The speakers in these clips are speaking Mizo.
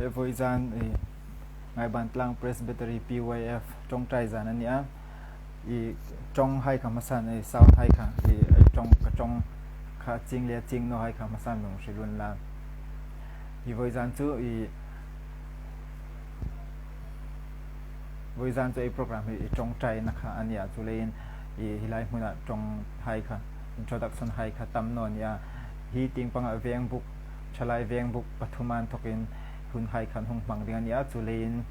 Awle vawi zan i Ngaibantlang Presbytery PYF tawngtai zan a ni a, i tawng hai kha hmasan i sound hai kha i i tawng ka tawng kha ching le ching no hai kha hmasan lung hrilun la. I vawi zan chu i vawi zan chu i program hi i tawngtai na kha a ni a, chuleiin i helai hmunah tawng hai kha introduction hai kha tam no a ni a, hi ting pangah veng buk Thalai veng buk pathuman thawkin hun hai khan hung hmang ding a ni a, chu leiin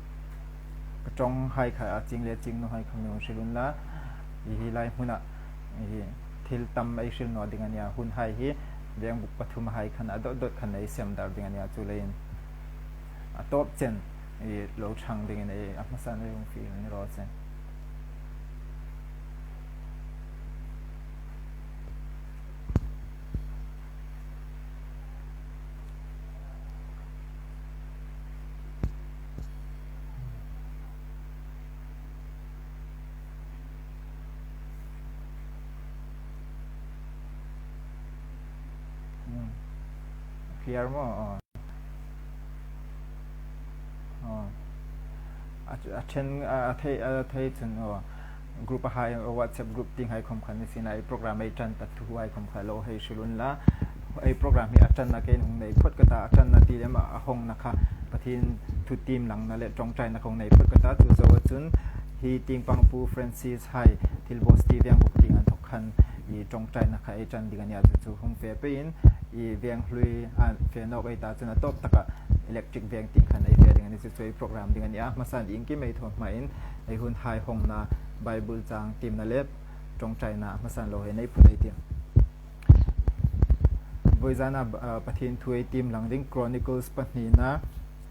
ka tawng hai kha a ching leh ching nu hai kha mi hrilun la, i hi lai hmunah i thil tam ei hril nuah ding a ni a, hun hai hi veng buk pathum hai khan a dawt dawt khan ei siam dar ding a ni a, chu leiin a tawp chen i lo chhang ding in ei a hmasa na hung fir ni rawh se. Clear maw? Aw. Aw. A then a thei a thei chun aw. Group a hai WhatsApp group ting hai khom khan ni sin ai program ei tan ta thu hai khom kha lo hei hrilun la ei program hi a tan na kein hung nei phot ka ta a tan na ti lem a hong na kha pathin thu team lang na le tawngtai na khong nei phot ka ta chu zo chun hi ting pang pu Francis hai thil boss ti veng buk ting an thok khan i tawngtai na kha ei tan ding ania chu chu hung fe pe in i veng hlui a fe nok ei ta chun a top taka electric veng ting khan ei fe ding ani chu chu ei program ding ania hmasan ing ki mei tho hma in Hei hun hai hawngna Bible caang timna le tawngṭainak hmasan lo he nei phut ei ti. Voizan ah Pathian thu ei tim lang ding Chronicles pahnihna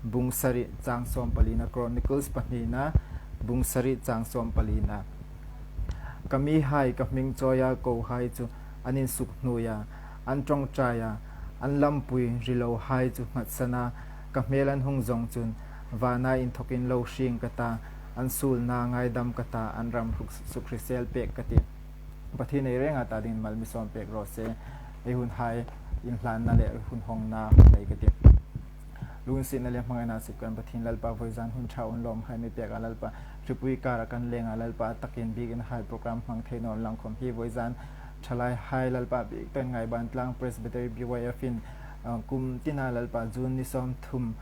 bung sarih caang sawm palina Chronicles pahnihna bung sarih caang sawm palina. Ka mi hai ka hming cawi ko hai cu an in suk hnu ya an tawngṭai ah an lampui rilo hai cu hngatsan ah ka hmel an hung zong cun Van ah in thawk in lo hring ka ta, an sulna ngaidam ka ta, an ram sukhrisel pek ka ti. Pathian ei reng ah ta ding mal mi sawm pek rawh se. Ei hun hai in hlan na le hun hong na hun nei ka ti. Lung si na le hmangai na sip kan Pathian Lalpa voizan hun tha un lom hai mi pek a Lalpa tripui kar a kan leng a Lalpa takin bik in hai program hmang thei non lang khom hi voizan thalai hai Lalpa bik ten ngai ban tlang Presbytery BYF in kum tina Lalpa June ni som thum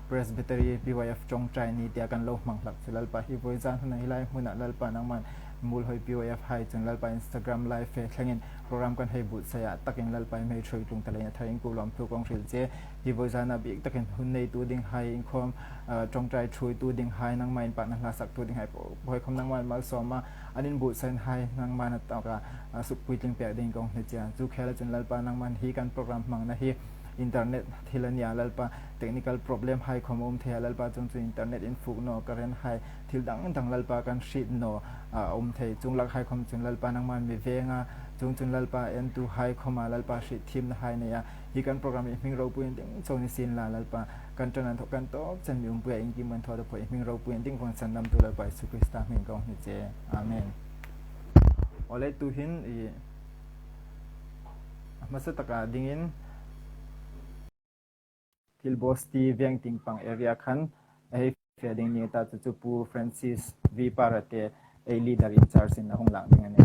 Presbytery PYF tawngtai ni tiah kan lo hmang hlak cu Lalpa hi voi zan huna hi lai hmun ah Lalpa nangman mul hoi PYF hai cun Lalpa Instagram live fe thlengin program kan hei but saya takin Lalpa mei throi tlung talen a tharin ku lom thu kong hril che hi voi zan ah bik takin hun nei tu ding hai in khom tawngtai thrui tu ding hai nangma in pa na hla sak tu ding hai hoi khom nangman mal soma anin bu sen hai nangman ta ka suk puitling pek ding kong hne chia chu khela chun Lalpa nangman hi kan program hmang na hi internet thil a nia lalpa technical problem hai khom um thei lalpa chung chu internet in fuk no current hai thil dang dang lalpa kan hrit no um thei chung lak hai khom chun lalpa nangman mi venga chung chun lalpa en tu hai khoma lalpa hrit thim na hai neya hi kan program i hming ro puin ding choni sin la lalpa kan tanan tho kan top chan mi um puya in ki man tho da phoi hming ro puin ding von san nam tu lalpa Jesu Krista hming kong ni che amen ole tu hin i hmasa taka dingin Thilbosti veng tingpang area khan a hei fe ding ni ta chu Pu Francis V Parate ei leader in charge in a hung lang ding ani.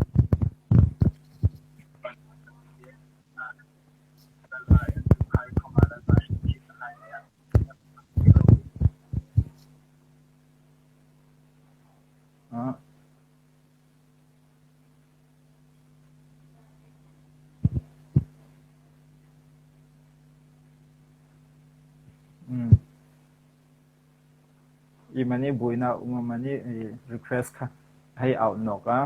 Ah. I mani buina uma mani request kha hei out nok a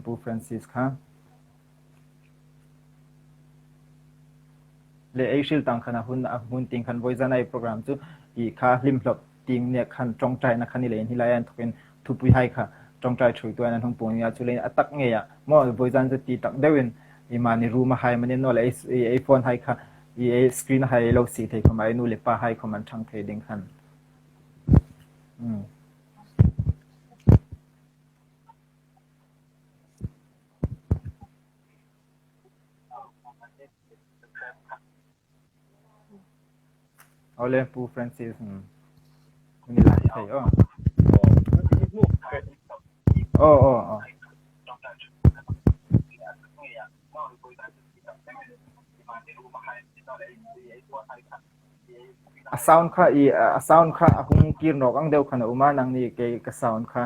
Pu Francis kha le ei hril tang khan a hun a hun ting khan voi zan ai program chu i kha hlim hlop ting ne khan tongtai na khan i len hi lai an thokin thupui hai kha tongtai thui tu an hung pung ya chu len atak nge ya mo voi zan chu ti tak deuhin i mani room a hai mani no le ei phone hai kha i ei screen hai lo si thei khom ai nu le pa hai khom an thang thei ding khan um Awle Pu Francis. Ni lai thei aw. Aw aw aw. A sound kha i a sound kha a hung kir nok ang deuh khan a um a nang nih kei ka sound kha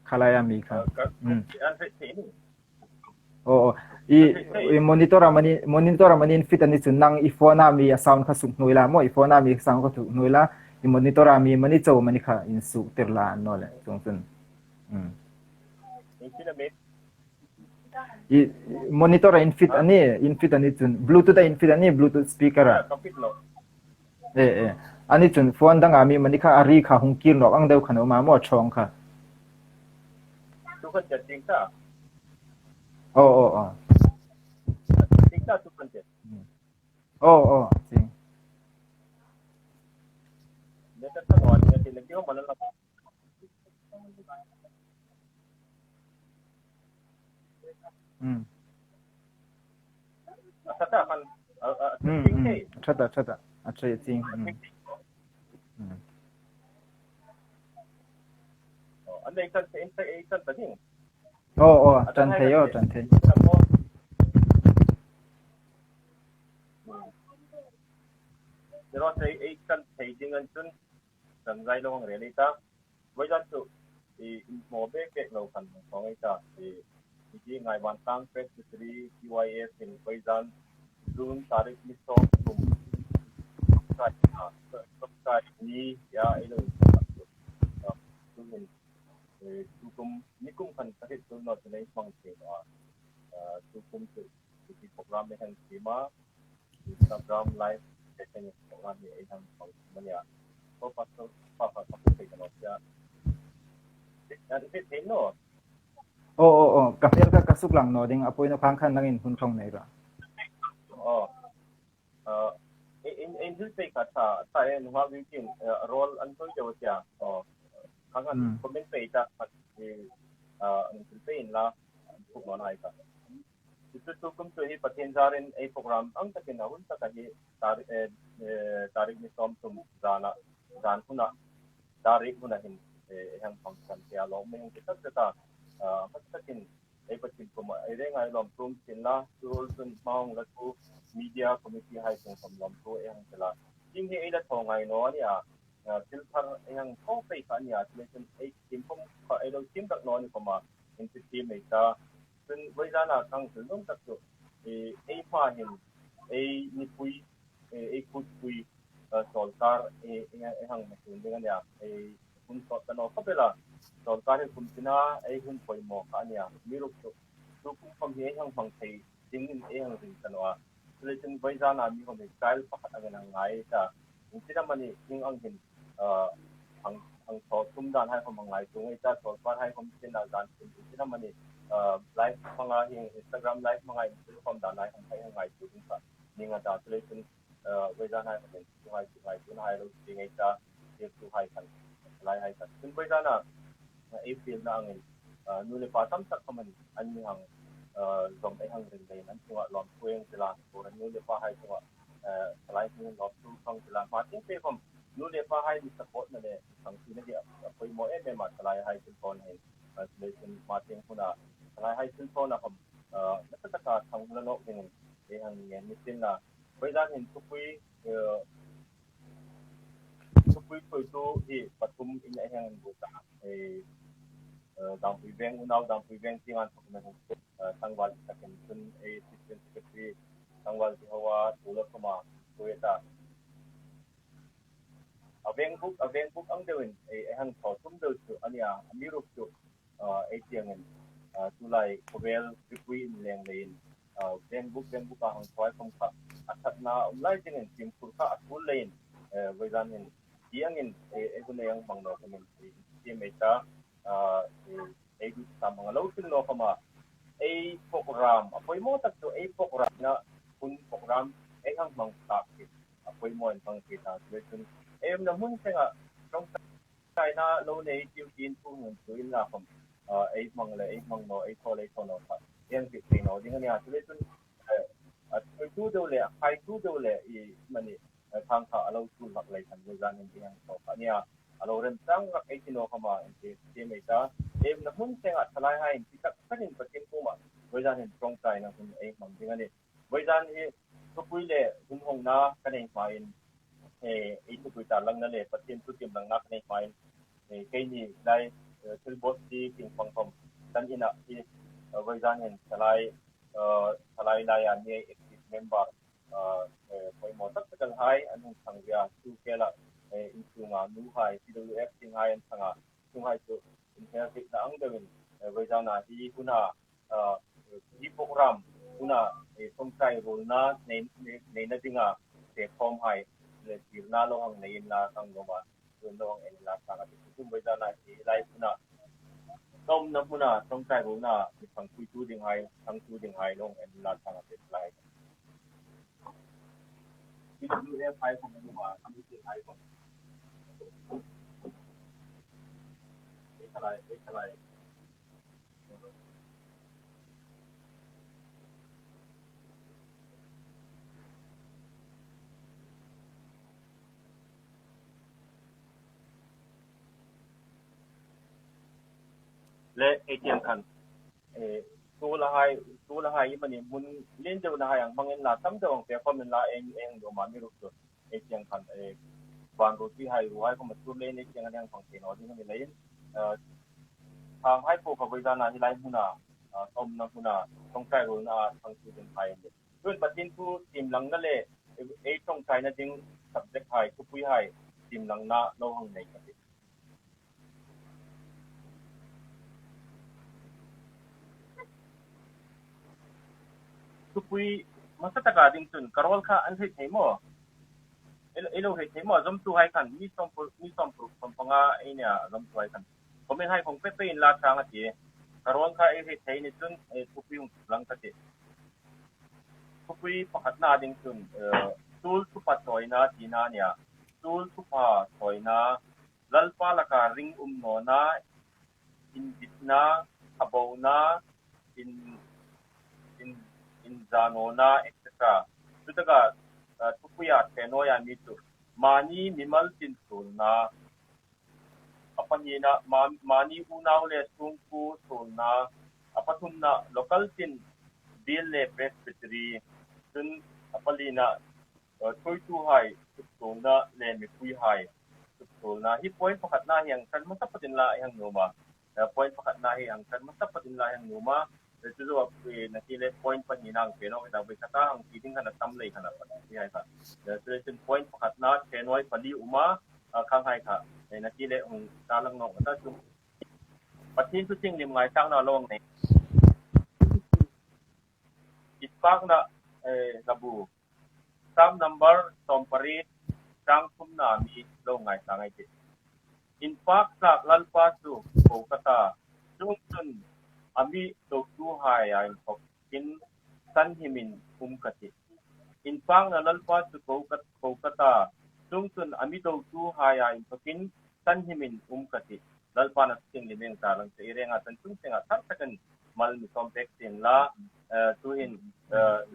khalai a mi kha. Aw aw. I i monitor a mani monitor a manin fit ani chu nang i phone a mi a sound kha suk hnui la mo i phone a mi sound kha suk hnui la i monitor a mi mani cho mani kha in suk tir la an no le chung chun. I monitor a in fit ani in fit ani chun bluetooth a in fit ani bluetooth speaker a. E e ani chun phone dang a mi mani kha a ri kha hung kir nok ang deuh khan uma mo chong kha. Tu kan chat ding ta. Aw aw aw. Ding ta tu kan chat. Aw aw ching. Ne ta ta wan ne tin ki man la. Thata kan ching thei. Thata thata. A chei ching. An nei kan in ei kan ta ding. Aw aw tan thei aw tan thei. Ro thei ei kan thei ding an chun kan zai lo ang rel ei ta. Voi zan chu i mo be ke lo kan thong ei ta. I i ngai wan tang Presbytery PYF in voi zan June tarik ni sawm thum kai ni ya ei lo in tukum nikum khan ka hit tu no nei hmang the no tukum chu ti program me han sima Instagram live session program ni ei hang hmang mania ko pastor pa pa pa thei ka no sia ya ti thei no. Aw aw aw ka hmel kha ka suk lang no ding a poino khang khan nangin hun thong nei ra. Aw in in hil pe ka tha tha en hwa vi kin role an toi deuh tia aw khang an comment pe ta an pe in la thuk no nai ka chu chu kum chu hi Pathian zarin ei program ang takin a hun taka hi tarik ni 30 zana zan huna tarik huna hin hang function te lo me hang tak ta takin ei Pathian kum ei reng ai lom tum chin la rul chun maung la chu media committee hai chung som lom tu e hang tela jing hi ei la thong ai no ani a thil thar ei hang tho pe kha ani a le chun ei tim pom kha ei lo tim tak no ani koma in ti tim ei ta chun voi zana kang thil num tak chu ei hma hin ei ni pui ei kut pui chawlkar ei hang ma tun ding ania ei hun to ta no khopela chawlkar hi kum tina ei hun pawimawh kha ania mi ruk chu chu kum khom hi ei hang hmang thei ding in ei hang ring ta no a chule chun voi zana mi hom style pakhat angin ang ngai ta in tina mani hing ang hin ang ang tho tum dan hai khom ngai tu ngai ta chawlkar hai khom tin dan tin tina mani live manga hing Instagram live manga in khom dan lai khom thai ngai tu ding kha ninga ta chule chun voi zan hai khom tu hai tu hai tu hai lo ti ngai ta tu hai khan lai hai khan chun voi zana ei feel na angin nu le pa tam tak khaman an ni hang zom ei hang ring lein an chunga lom thueng tila or nu le pa hai chunga lai hung lom tu khang tila ma ting pe khom nu le pa hai ni support na le sang ti na hi poi mo em em a thalai hai sil phone hin le chun ma ting huna thalai hai sil phone a khom na ta ta thang la nok ding e hang ngen ni tin la voi zan hin thupui thupui thoi tu hi pathum in a hang bu ta e dangpui veng unau dangpui veng tingan thok na sangwal takin chun a assistant secretary sangwal ti hawa tula khoma tueta a veng buk a veng buk ang deuhin ei hang tho tum deuh chu ania mi ruk chu ei tiangin tulai khawvel ripui in leng lein veng buk veng buk a hang thawai khom kha a thatna um lai tingin fimkhur kha a thul lein voizan hin tiangin ei hun ei ang bang no khamin ti mai ta ei du tam ang lo thil no khama ei program a pawimawh tak chu ei program na hun program ei hang hmang tak hi a pawimawh in hmang thei ta chu chun ei na hmun thlengah tawngtai na lo nei tiu tin thu hmun chu in la khom ei hmang le ei hmang no ei thaw le ei thaw no kha eng ti thei no ding ania chu le chun a tu deuh le a khai tu deuh le i mani. Khang kha a lo tul hlak lei khan zan in ti ang tawk a nia. A lo rem chang rak ei tino kha ma in ti ti mai ta. Em na hmun thlengah thalai hai in ti tak takin Pathian pumah vawizan in tawngtai na hun ei hmang ding a ni. Vawizan hi thupui leh hun hawngna ka nei hmain ei thupui tarlangna leh Pathian thutiam langna ka nei hmain keini lai thil bawt hi king pangkhawm kan inah hi vawizan in thalai thalai laia ni active member pawimawh tak tak an hai an hung chhang via chu kela inchhunga nu hai PWF ting hai an chhanga chung hai chu inhel theih na ang deuhin vawizana hi huna hi program huna tawngtai rulna neina dinga pe khawm hai le tirna lo hang neiin la kang lawma chun lo hang en la changa ti chum vawizana hi lai huna tom na huna tawngtai rulna mi thang pui tu ding hai thang tu ding hai long en la changa ti lai PWF hai kong ma committee hai kong อะไรอะไร Le ATM khan tu la hai tu la hai mani mun len deuh na hai ang mangin la tam deuh ang pe khom in la eng eng do ma mi ru chu ATM khan van ru ti hai ru hai ko ma tu le ne chiang ang phang te no ding ni lein thang hai po ka voi na hi lai huna tom na huna tong kai ru na thang tu den hai ni tun patin tu tim lang na le ei tong kai na ding subject hai tu pui hai tim lang na lo hang nei ka ti tu pui masataka ding chun karol kha an hei thei mo elo hei thei mo zom tu hai khan mi som pur mi som pur som panga ei nia zom tu hai khan comment hai khong pe pe in la chang a ti karol kha ei hei thei ni chun e tu pui hung lang ka ti tu pui pakhat na ding chun tul tu pa toina ti na nia tul tu pa toina lalpa laka ring um no na in bitna abona in in in zanona etc. Chutaka thupuia thenoya mi chu mani mimal tin tul na apanina mani unau le sungku tul na apathum na local tin bill le presbytery chun apalina thui tu hai tul na le mi pui hai tul na hi point pakhat na hiang kan masapatin la hang numa point pakhat na hi ang kan masapatin la hang numa chu zo na ti le point pa ni nang pe no da bai kata ang ti ding kana tam lei kana pa ti hai ka chu le chun point pakhat na thenoi pali uma khang hai kha na ti le ung ta lang no ta chu pathin chu ching lim ngai chang na long nei itpak na labu sam number tompari chang thum na mi lo ngai sa ngai te in pak tlak lalpa chu Kolkata chung chun ami to tu hai ai thok in san himin um kati in pang na lalpa chu Kolkata chung chun ami to tu hai ai thokin san himin um kati lalpa na sing limeng ta lang che renga tan chung chenga thar takan mal mi som pek tin la tu in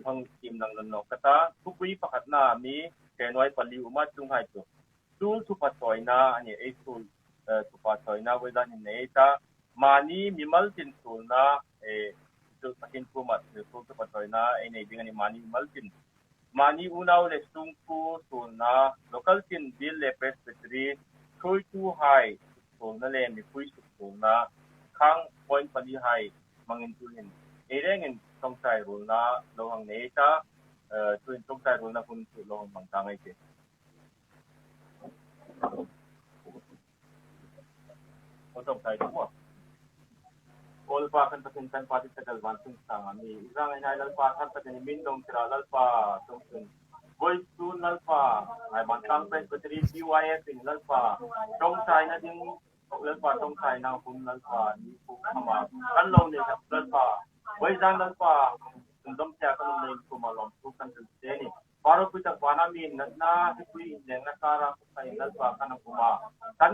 hang tim lang no kata thupui pakhat na mi tenoi pali uma chung hai chu tul thu pa toina ani ei tul thu pa toina we dan in nei ta mani mimal tin tul na e chu pakin pu ma tul thu pa toina ei nei ding ani mani mimal tin mani unau le sung pu tul na local tin bill le presbytery thui tu hai tul na le mi pui su tul na khang point pali hai mangin tulin ei reng in tong chai rul na lo hang nei ta tuin tong chai rul na hun tu lo hang mang ta ngai te Otong tayo mo. All pa kan patin kan pati sa galvan tung sang ami. Isang ay lalpa kan patin min dong sira lalpa tung tung. Voice tu lalpa ay bantang presbytery PYF in lalpa. Tong sai na ding lalpa tong sai na kun lalpa ni pu kama. Kan lo ni lalpa. Voice dan lalpa tung dom siya kan nei kumalom tu kan tu ni. Paro pita panami na pui in na kara kai lalpa kan kuma kan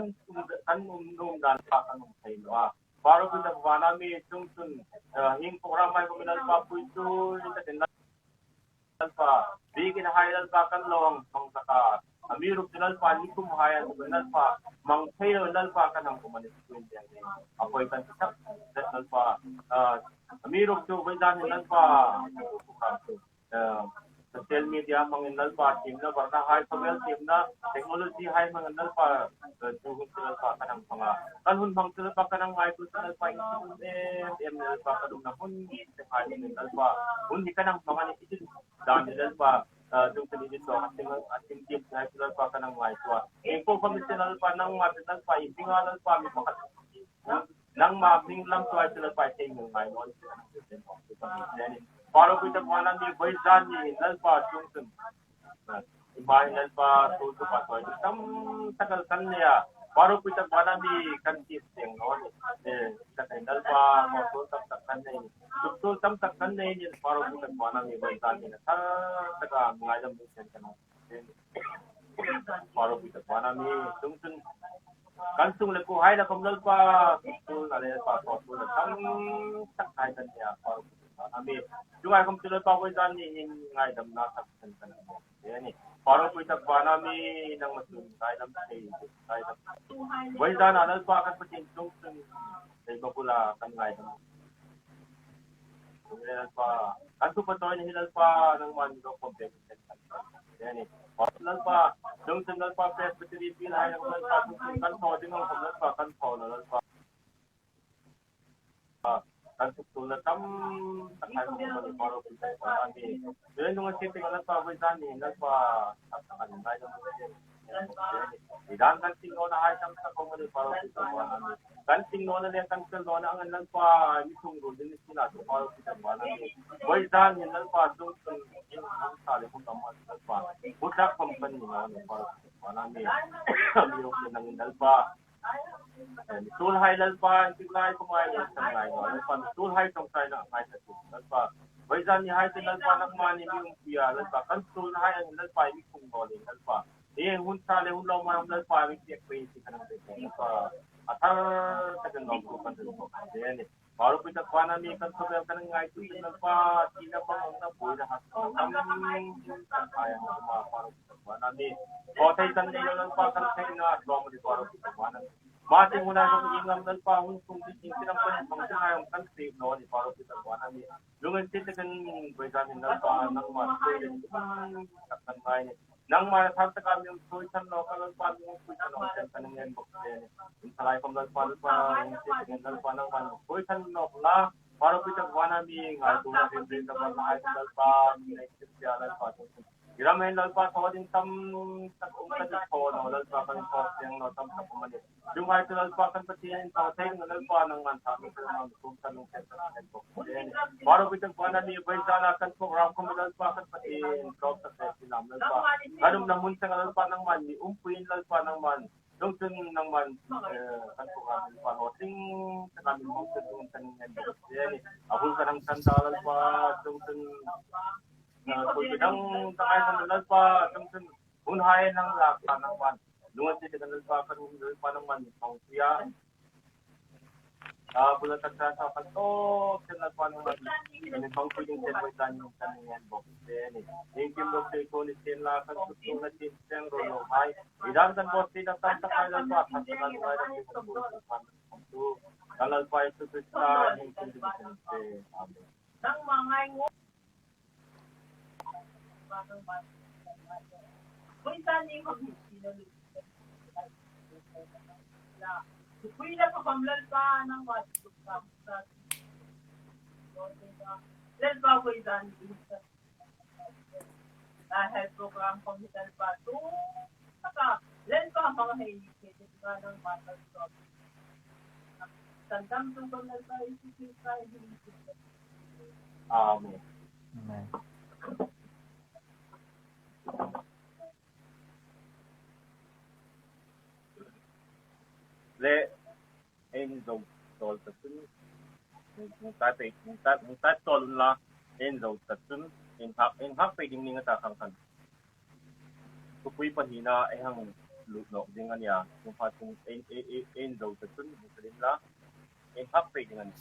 kan um dan pa kan um thai lo paro pita panami chung chun hing program mai ko minal pa pui chu ni ta tin Lalpa, bikin hai Lalpa kan lawng mang taka ami rup chu Lalpa ni kum hai an tu Lalpa mang thei lo Lalpa kan hang kum ani kuin tiang ni apoi kan ti tak zet Lalpa ami rup chu voi zan in Lalpa chu social media hmangin Lalpa thimna varna hai khawvel thimna technology hai hmangin Lalpa chu hun chu Lalpa kan ang hmanga kan hun hmang chu Lalpa kan ang ngai tu chu Lalpa in em em Lalpa kan umna hun te ngai in Lalpa hun hi kan ang hmanga ni i dan ni Lalpa chung kan i to ating ating tim hai chu Lalpa kan ang ngai tua eng pawh kha mi se Lalpa nangma te Lalpa i hminga Lalpa mi pakhat nangma hming lam tuai chu Lalpa i thei ngai ngai non Paro pui tak wana mi voi zan ni Lalpa chung chun mai Lalpa thu chu pa tuai tam takal kan nia paro pui tak wana mi kan ti seng no ni e tak Lalpa mo tu tam tak kan nei tu tam tak kan nei ni paro pui tak wana mi voi zan ni thar taka ngai dam sen kan paro pui tak wana mi chung chun kan chung le ku hai la kom Lalpa tu na le pa ko tu na tam tak hai kan nia paro pui tak wana mi chung ai kom chu Lalpa voi zan ni in ngai dam na tak sen kan ni paro pui tak wana mi nang ma chun ngai dam thei ngai dam voi zan a Lalpa kan patin chung chun ei mabula kan ngai dam Lalpa kan tu patoy ni Lalpa nang man do kom pe sen ni Lalpa chung chun Lalpa presbytery pil hai Lalpa chung chun kan tho ding ang kom Lalpa kan tho na Lalpa kan tuk tu na tam tak hai mo ni paro pui tak wana mi le nung si te Lalpa voi zan ni Lalpa tak kan ngai dam idan kan ting no na hai tam tak ko ni paro pui tak wana mi kan ting no na le kan kel no na ang Lalpa mi thung ru din si na tu paro pui tak wana mi voi zan ni Lalpa chung chun in hung sa le hung dam Lalpa butlak kom kan ni no ni paro pui tak wana mi mi ro nang Lalpa tul hai Lalpa tik lai kumai ni sang ngai no Lalpa tul hai tong sai na ngai ta tu Lalpa voi zan ni hai te Lalpa nak ma ni mi um pia Lalpa kan tul hai ang Lalpa mi khung no le Lalpa e hun sa le hun lo ma Lalpa mi piak pe si kan pe Lalpa athar ta kan no ku kan ko de ni Baru pita kwana mi kan sobel kan ngai tu Lalpa ti na bang na pui na hat tam kan ai ma paru pita kwana mi ko thai kan nei Lalpa kan thai na dom ri paru pita kwana ma te nguna ko ingam Lalpa hun kum ti ting siram kan bang sa ai kan se no ni paru pita kwana mi lungan ti kan boi zan Lalpa nang ma se kan ngai ni nang ma thar ta kam yung soi chan no kan Lalpa mi pui chan no sen kan ngen bok se ni salai kom Lalpa Lalpa ti kan Lalpa nang ma soi chan no la paru pita kwana mi ngai tu na rin rin ta ba ai Lalpa mi nei sia Lalpa tu iram hen Lalpa thawadin tam tak um ka tho no Lalpa kan tho siang no tam tak um ani chung hai tu Lalpa kan pathian tho thei no Lalpa nang man tha mi ma kum tan nung sen kan bok se paru pita kwana mi bai zana kan program kom Lalpa kan pathian drop ta se lam Lalpa anum na mun sang Lalpa nang man mi um puin Lalpa nang man chung chun nang man kan program Lalpa ho ting kami mong chung tan ngen bok se ni abul kanang tan ta Lalpa chung chun koi bidang tangai kan Lalpa chung chun hun hai nang la ka nang man lungan si kan Lalpa kan Lalpa nang man thong pia bulan tak sa kan to sen Lalpa nang man ni thong pui ding sen wai tan kan ngen bok se ni ning kim bok se ko ni sen la kan tu tu na tin sen ro lo hai idan kan bok si na tam tak hai Lalpa khat kan ngai ram kan tu kan Lalpa Yesu Krista ning kim tu sen se amen. Nang mga ngo Amen. Amen. Le en zo tol ta chun tai pe tai tai tol la en zo ta chun en hak pe ding ning ta khang khan tu pui pa hi na e hang lu nok ding ania tu pha chung en en zo ta chun rin la en hak pe ding ani.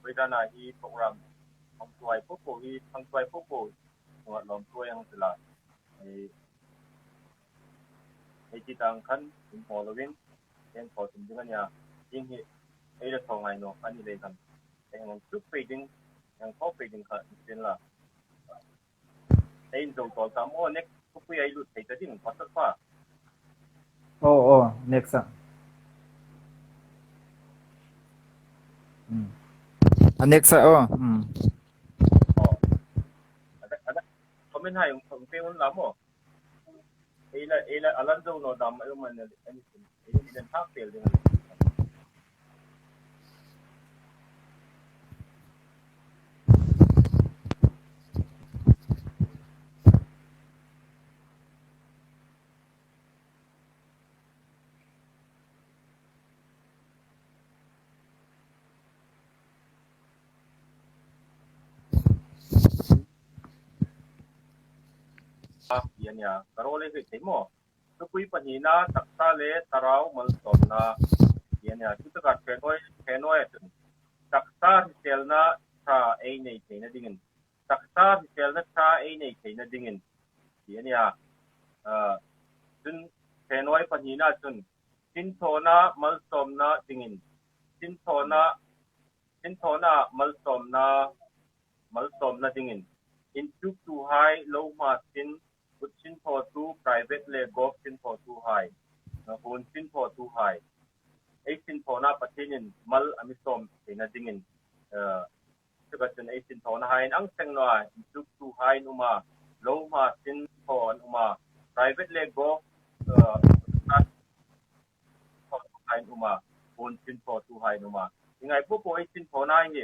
Vaidana hi program thangtuai popo hi thangtuai popo lawm tuai ang tila hei ti tang khan in haw lovin eng thaw tum ding ania ding hi ei la thaw ngai no ani lei kan eng ang chuk pei ding eng thaw pei ding kha in la ei in zo tawh ta maw next thupui a i lut thei ta ding pastor pa. Aw aw next ah. A next ah aw. Aw. Comment hai ung pe un la maw. Ei la ei la alan zo no dam ai man ani ei ni den thak pel ding ani. Ti a nia, ka rawl ei hlei thei maw? Thupui pahnihna taksa leh thlarau malsawmna ti a nia. Chu takah Thehnuaia chuan taksa hriselna tha ei nei theihna dingin, taksa hriselna tha ei nei theihna dingin ti a nia. Chun Thehnuai pahnihna chuan thinthawhna malsawmna dingin, thinthawhna thinthawhna malsawmna malsawmna dingin inchuk tu hai lo hma sin Kut chinthawhtu private le Govt chinthawhtu hai, hun chinthawhtu hai, ei chinthawhna Pathian in mal a mi sawm theihna dingin chuka cun ei chinthawhna hai in ang seng noa inchuktu hai in um a, lo hma chinthawh an um a, private le Govt chinthawhtu hai in um a, hun chinthawhtu hai in um a. Hi ngai popo ei chinthawhna hi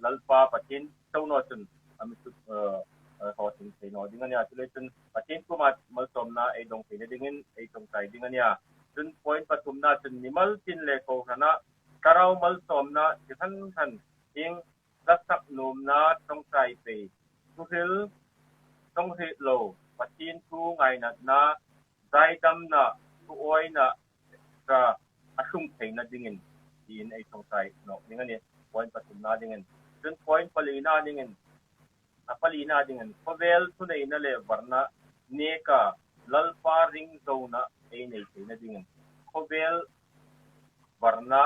Lalpa Pathian cono cun a michut hlawhtling thei naw ding a nia. Culei cun Pathian kum ah malsawmnak ei dong thei na ding in ei tongtai ding a nia. Cun point pathumnak cun mimal tin le kohhran ah thlarau malsawmnak chi hranhran hing hlasak nuamnak tongtai pei thuhril tonghrih lo Pathian thu ngainatnak zaidamnak thu-awinak etc. A hlum thei na dingin tiin ei tongtai nawk ding a ni. Point pathumnak dingin. Cun point palina dingin a palina dingin khawvel thuneihna le varna neka lalpa ring zona ei nei thei na dingin khawvel varna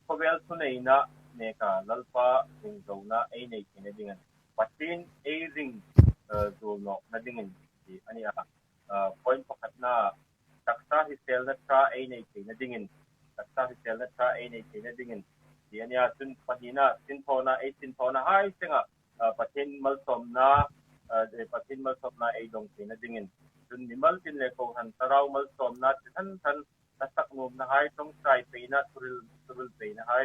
khawvel thuneihna neka lalpa ring zona ei nei thei na dingin Pathian ei ring zul nawk na dingin ti a ni a. Point pakhatna Taksa hriselna tha ei nei theihna dingin Taksa hriselna tha ei nei theihna dingin ti a nia. Cun pahnihna sinthawhna ei sinthawhna hai sengah Pathian malsawmna Pathian malsawmna ei dawng theihna dingin cun mimal tin le kohhran thlarau malsawmna chi than than hlasak nuamna hai tawngtai peina thuril thuril peina hai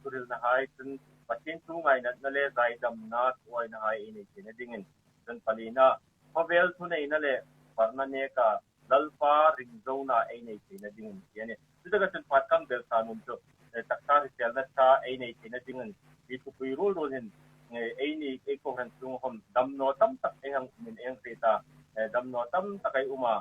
thurilna hai cun Pathian thu ngainatna le zaidamna thuawina hai ei nei theihna dingin cun palina Khawvel thuneihna leh varna neka Lalpa ringzona ei nei theihna ding an ti a ni. Chutaka chuan Patkam Belsa nun chu taksa hriselna tha ei nei theihna ding an ti. Thupui rul rul hin ei ni ei kohhran chung hawm damnaw tam tak ei ang min eng hrih ta. Damnaw tam tak ei um a,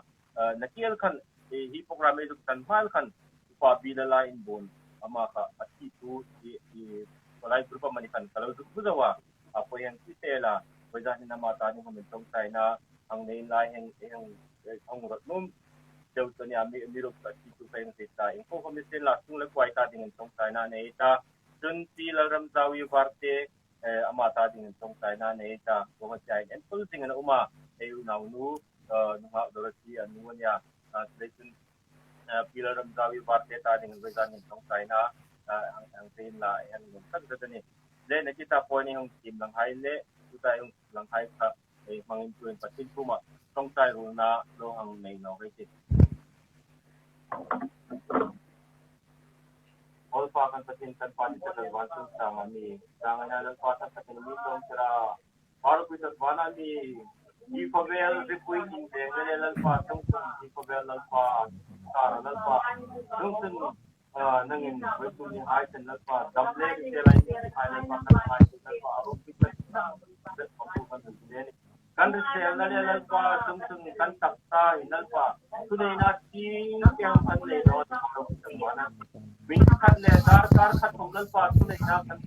nakial khan hi program ei zuk tan hmal khan upa Bila lai in bawn ama kha a thi thu i palai group a mani khan ka lo zuk vu zo a. A poi heng si te la pawisa hin ama ta ni hom in tong tai na hang nei lai heng heng hong rot num deu to nia mi mi ruk ta chi tu feng te ta ing ko hom sin la sung le kwai ta ding in tong tai na nei ta chun ti lal ram zawi var te ama ta ding in tong tai na nei ta ko ha chai en pul ding an uma ei u nau nu nu ha dorothy anu ania le chun pi lal ram zawi var te ta ding in zan in tong tai na hang hang te in la hang num tak zat ani Le na kita pawl nih hung thim lang hai le cutai hung lang hai kha ei hmang in tuin Pathian pum ah tongtai rulnak lo hang nei no hei ti. Awlpa kan Pathian kan pa ni tel vancung sang ah mi sang ah Lalpa kan Pathian mi tlawm tira Parpui tat van ah mi hi khawvel ripui in veng le Lalpa tungcun hi khawvel Lalpa Sara Lalpa tungcun Nangin voitu ni hai ten lalpa dam le te lai ni hai lalpa kan hai te lalpa arum pi kan kan kan kan risel na le lalpa chung chung kan taksa hi lalpa tunei na chi tiang kan nei do kan wana min khat le dar kar khat thom lalpa tunei na kan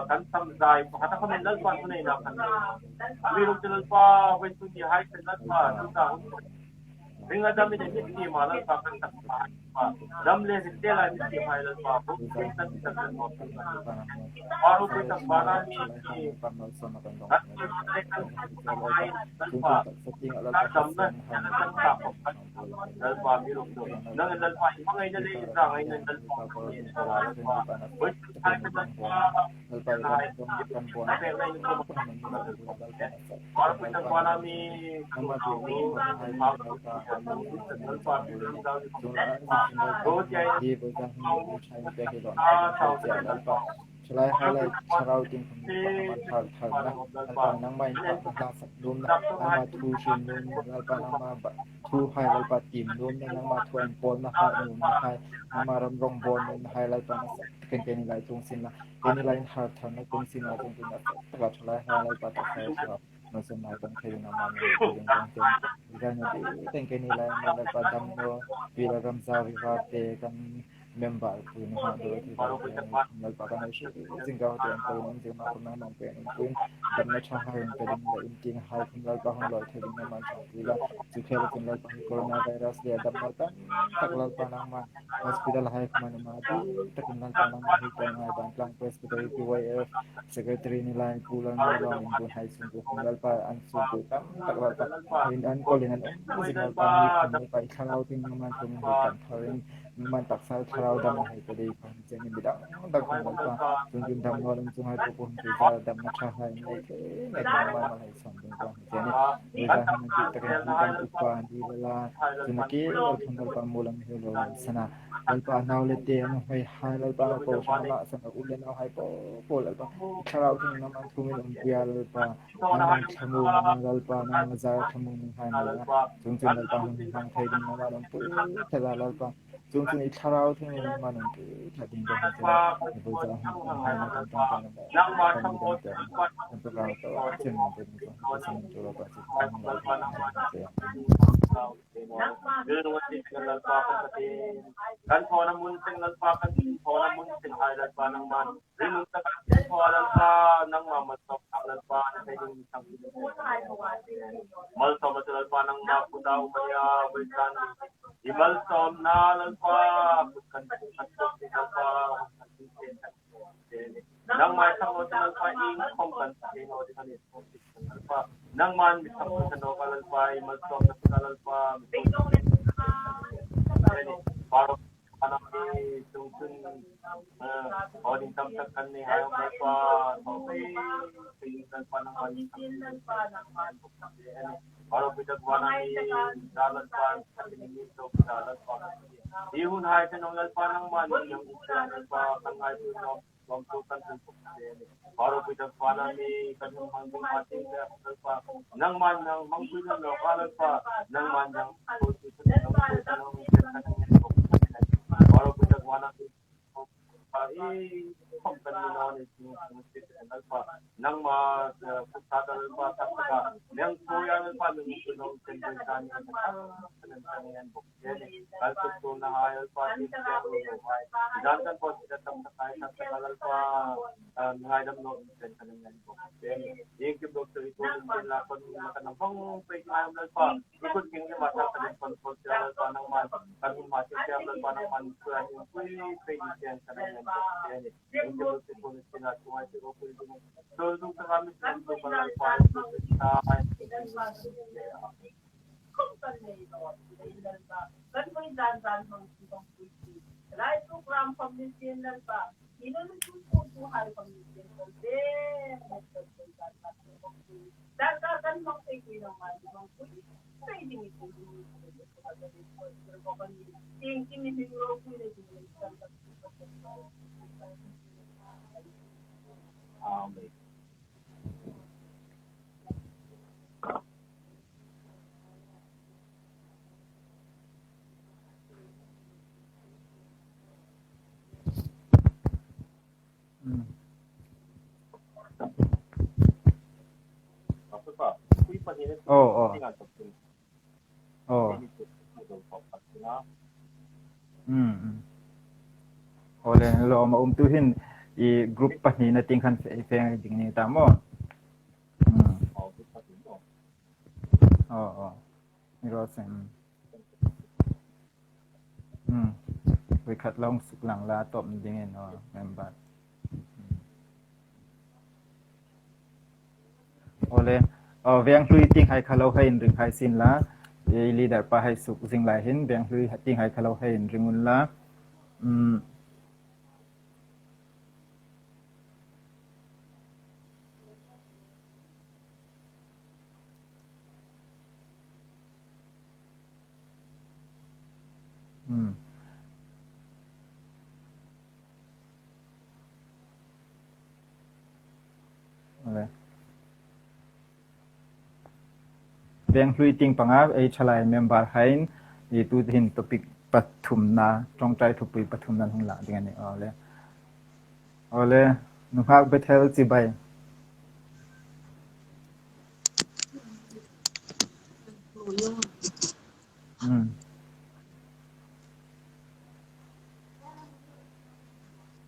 Kan sam zai pakhat a khamen lalpa thu nei na kan mi ruk te lalpa voi tu ni hai sen lalpa tu ta hun ringa dam in mit ti ma lalpa kan tak pa dam le rin te lai mit ti hai lalpa bu king kan tak kan mo paru pui tak bana mi lalpa dam na kan ta lalpa mi ruk tu nang lalpa i mangai na le za ngai na lalpa Thu hai Lalpa tim nuam na nangmah thu an pawl na hai nuam na hai nangmah ram rong bawl nuam na hai Lalpa na sak kan ke ni lai tung sin la ke ni lai har thar na tung sin la tung na taka thalai hai Lalpa ta sai sa no sem lai kan thei na ma ni ding dong ten zai na ti ten ke ni lai ma Lalpa dam no pi la ram za vi va te kan member pu na ha do thi ba Lalpa kan shi jing ga te an ko nam jing ma kum na mang pe an pun dam na tha hai pe ding la in ting hai khum Lalpa hon loi the ding na man tha pui la chu khel chen Lalpa hi coronavirus le dam na tam tak Lalpa nang ma hospital hai khman ma tu takin Lalpa nang ma hi pe ngai ban tlang presbytery PYF secretary ni lai pu lan ni long in bun hai sung ku khum Lalpa an su ku tam tak Lalpa in an kolin an om jing Lalpa ni khum Lalpa i thlarau tin nang man thum hi kan tharin man taksa thlarau dam hai pe dei kan chen in bidang dang khum Lalpa chung chun dam lo chung hai pu pu tu za dam na tha hai nei the ngai dam man mal hai som ding ko chen ni za han ti takin hi kan upa di la chun ki lo thun Lalpa mulam he lo sana Lalpa nau le te an hoi hai Lalpa ko hram la san u le nau hai po po Lalpa thlarau thing nam an thumin um pia Lalpa nang thlamu nang Lalpa nang zar thlamu nang hai na la chung chun Lalpa hun hang thei ding na ma pui thela Lalpa chung chun i thlarau thing na ma nang pui tha ding ko ha chela ni bo ja hun hai na kan tang tang na kan mi dang te kan pa ka to chen nang te ding ko ha chen to Lalpa chi thang la che Kan thaw na mun sing Lalpa kan thaw na mun sing hai Lalpa nangman rinung tak thaw Lalpa nangma malsawm tak Lalpa na thei ding sang malsawm na Lalpa nangma puta umaya baitan i malsawm na Lalpa put kan kan Lalpa Nangmah sang lo lalpa ing khom kan te no di kan lalpa nangman mi sang lo no ka lalpa i malsawm na ka lalpa paro anam ni chung chun oding tam tak kan ni hayo lalpa tho pe lalpa nangman paro bidak wana ni lalpa ni to lalpa Hi hun hai te nong lalpa nangman yang usia lalpa kan ngai tu no lom tu kan tu paro bidak wana ni kan hang bung hati te lalpa nangman nang mang pui lo ka lalpa nangman yang tu tu nang tu nang paro bidak wana ni i khom kan ni no ni lalpa nangma putha lalpa tak ka nang tu ya lalpa nang tu nong chen chen kan ni kan yan bok kal tu tu na hai lalpa ti hai dan kan po ti tam ta kai tak ka lalpa ngai dam no chen kan yan bok ek ki bok tu ko ni la kon na kan bang pe ngai lalpa ikut king ni mata kan control sia lalpa nang man kan ma ti sia lalpa nang man ku an pui pe ni chen kan yan bok ek ki bok tu ko ni na tu ai ti ko pui so tu ka mi tu ka lalpa ta Amen. Oh oh oh um ole lo ma um tu hin I group pahnihna ting khan feng ai ding ni ta maw? Aw aw. Ni ro se. Voikhat lawng suk lang la top ding in aw member. Awle. Aw venghlui ting hai kha lo hei in ring hai sin la. I leader pa hei suk zing lai hin venghlui ting hai kha lo hei in ring un la. Venghlui ting panga ei thalai member hain i tu hin topic pathumna tawngtai thupui pathumna hung la ding ani. Awle. Awle nuhak Bethel chibai.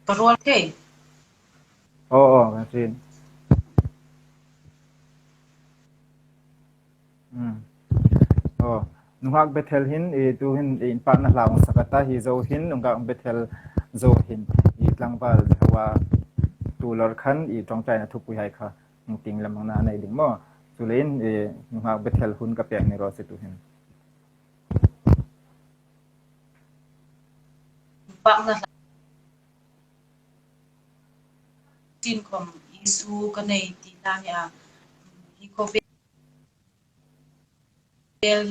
Ka rual thei. Aw aw kan sin. Aw nungak Bethel hin i tu hin in pa na hlaung sakata hi zo hin nungak Bethel zo hin i tlangval hawa tu lor khan i tongtai na thupui hai kha ting lamang na nei ding mo chulein i nungak Bethel hun ka pek ni ro se tu hin. Pak na Chin khom Isu ka nei ti hna hi a hi khawvel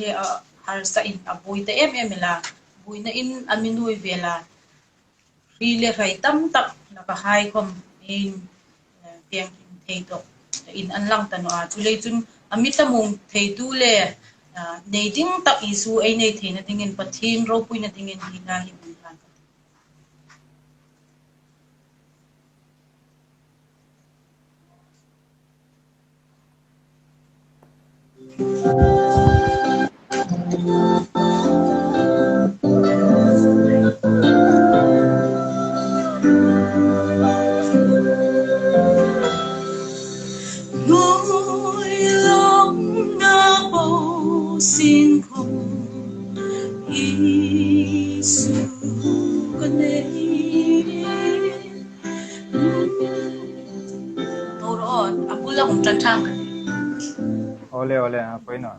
hi a harsa in a bui ta em em ila buina in a minui vela hri le hrei tam tak laka hai khom in piang him thei tok in an lang ta no a chulei chun amita mung thei tu le nei ding tak Isu ei nei thei na ding in Pathin ropui na ding in hi na hi bun han. Ole ole a poi no.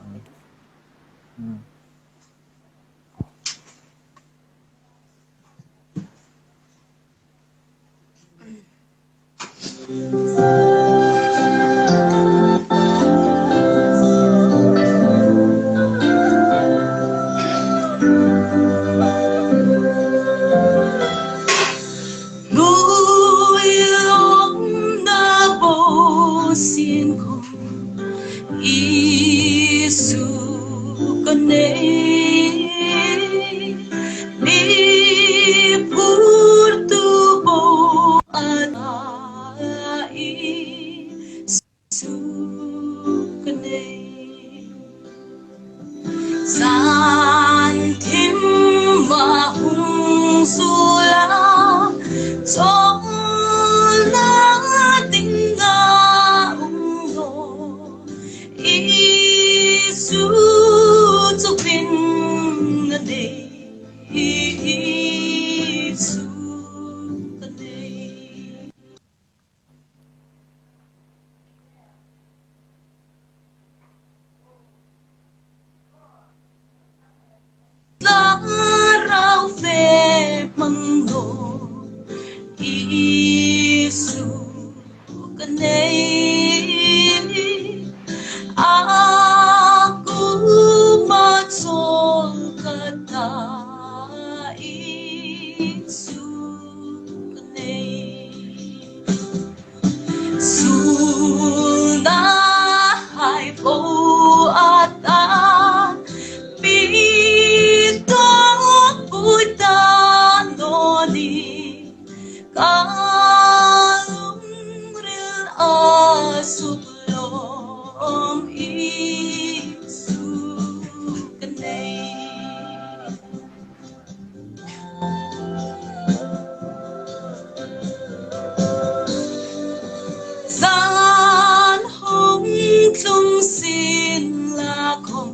tlung sin la khom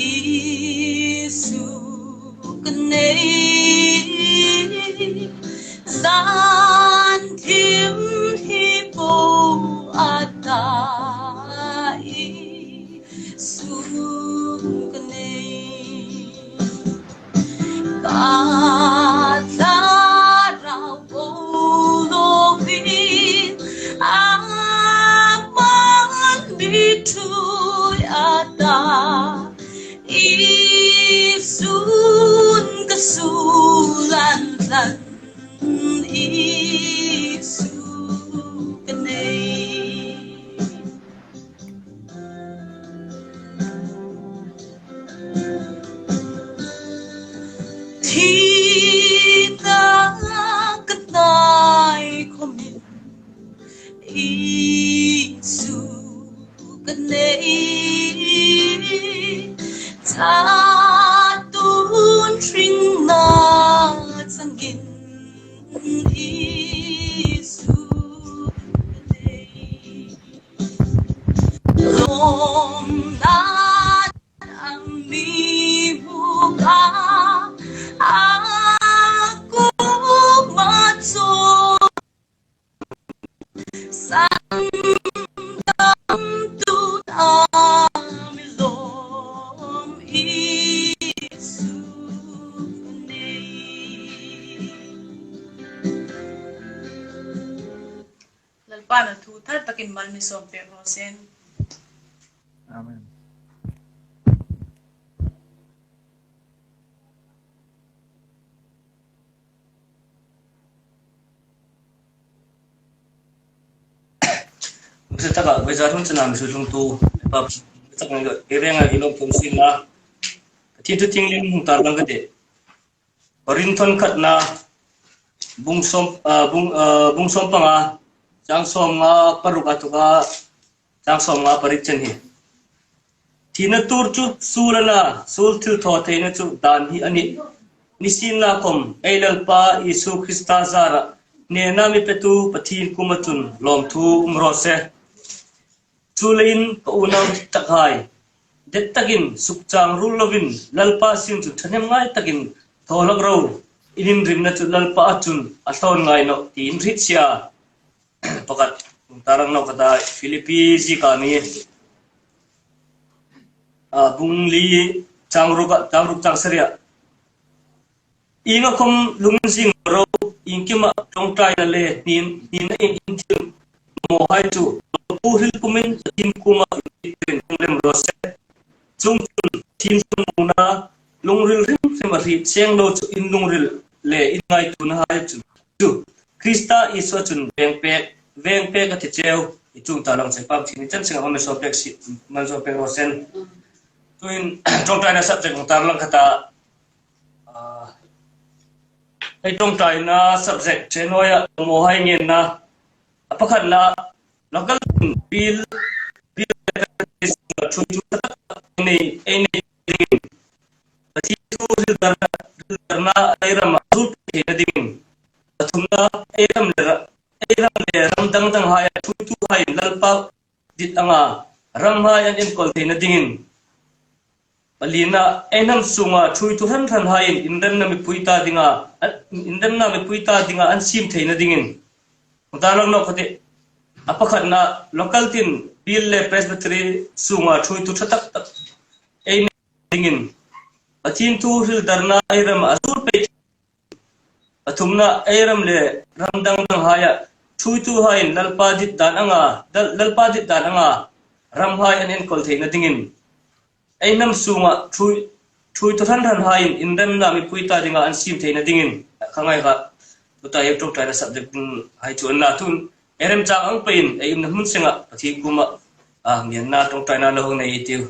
Isu ka nei. Zan thim hi po ata Isu ka nei. Ka thlarau bo lovin aman mi thui ata Isun ka sulan tlan Isu ka nei. Thihnak ka hnai khomin Isu ka nei. Chatun hringnak cangin Isu ka nei. Lawmnak mi buka aku maco sandam tu amilom Isu nei. Lalpa na thu thar takin mal mi sawm pek rawh sen. Amen. Msitaka wezarun chana msulung tu pa chak ngai erenga ilom thum sin na thi tu ting lim hung tar lang ka de rin thon khat na bung som bung bung som panga chang som nga paruk atuka chang som nga parit chen hi. Thihna tur chu sul a la, sul thil thaw theihna chu dan hi a ni. Nisinna kawm, Ei Lalpa Isu Krista zarah hnena mi petu Pathian kum ahcun lawmthu um rawh seh. Cu leiin ka unau dik tak hai, det takin sukcang rul loin Lalpa sin cu ṭhahnem ngai takin thaw hlak ro, inn in rimna cu Lalpa ahcun a hlawn ngai lo tiin rit sia. Pakhat tarang no kata Philippi zika mi bung li changruk changruk chang saria inga khom lungzing ro ingkima tongtai na le hnin hnin na in in thim mo hai chu pu hil kumin thim kuma in lem ro se chung chun thim sun na lungril rim rim a ri cheng lo chu in lungril le in ngai tu na hai chu Cu Krista Isua cun veng pek veng pek a ti ceu i cung ta lang pam chin chan singa home so pek si man so pek rosen tuin tongtai na subject kong tar lang khata hei tongtai na subject chenoya mo hai ngen na apakhat na local bill bill chu chu nei ei nei ding Pathian cu rildarnak eiram ah zul thei na ding. Pathumnak eiram le eiram le ram dangdang hai ah ṭhutu hai in lalpa dit anga ram hai an enkawl thei na dingin. Palinak eihnam sungah ṭhuitu hranhran hai in inremnak mipui ta dingah inremnak mipui ta dingah an sim thei na dingin. Mutalong khati a pakhatnak local tin bill le presbytery sungah ṭhuitu ṭha taktak ei dingin Pathian thu hrildarnak eiram ah sur pe pathumnak eiram le ramdang dang hai ah ṭhuitu hai in lalpa dit dan anga lalpa dit dan anga ram hai an enkawl theihna dingin eihnam sungah ṭhui ṭhuitu hranhran hai in inremnak mipui ta dingah an sim theihna dingin khangai ka tuta yep ṭawngṭai na subject hai chu an la thun erem chang ang pein ei im na hmun singah Pathian kuma a mian na ṭawngṭai na lo nei tiu.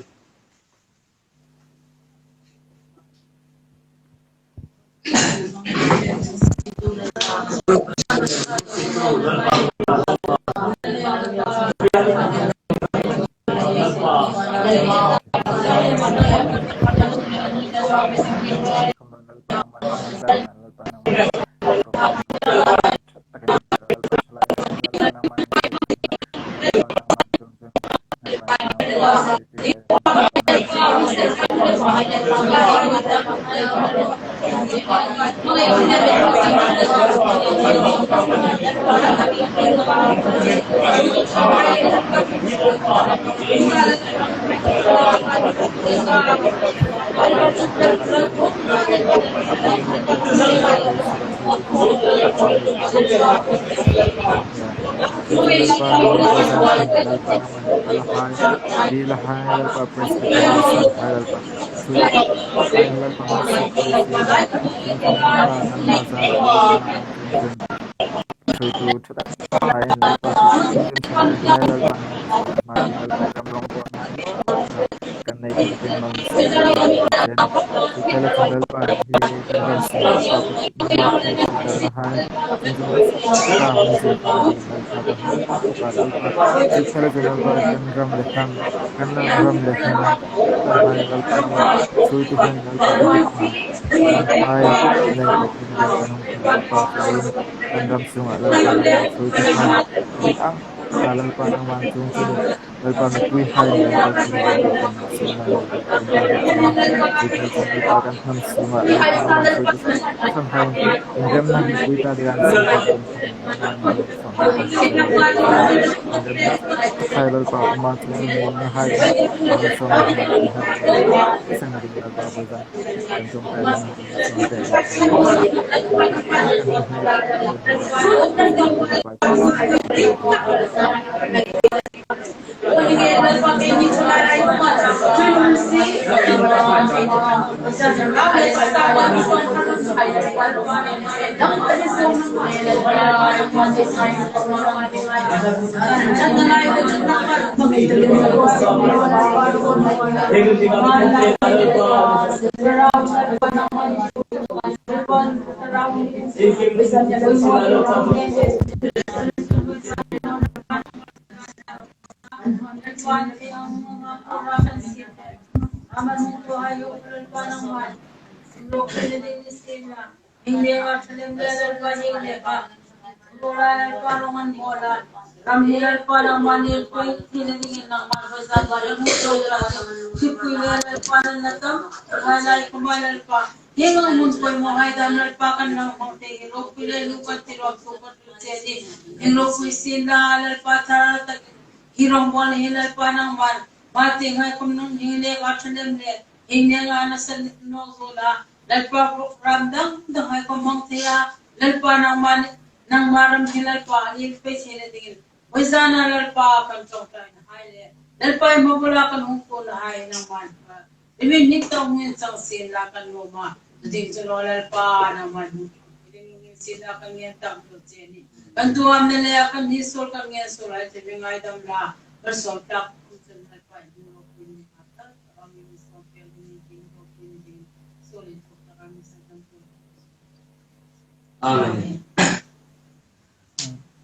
Amen.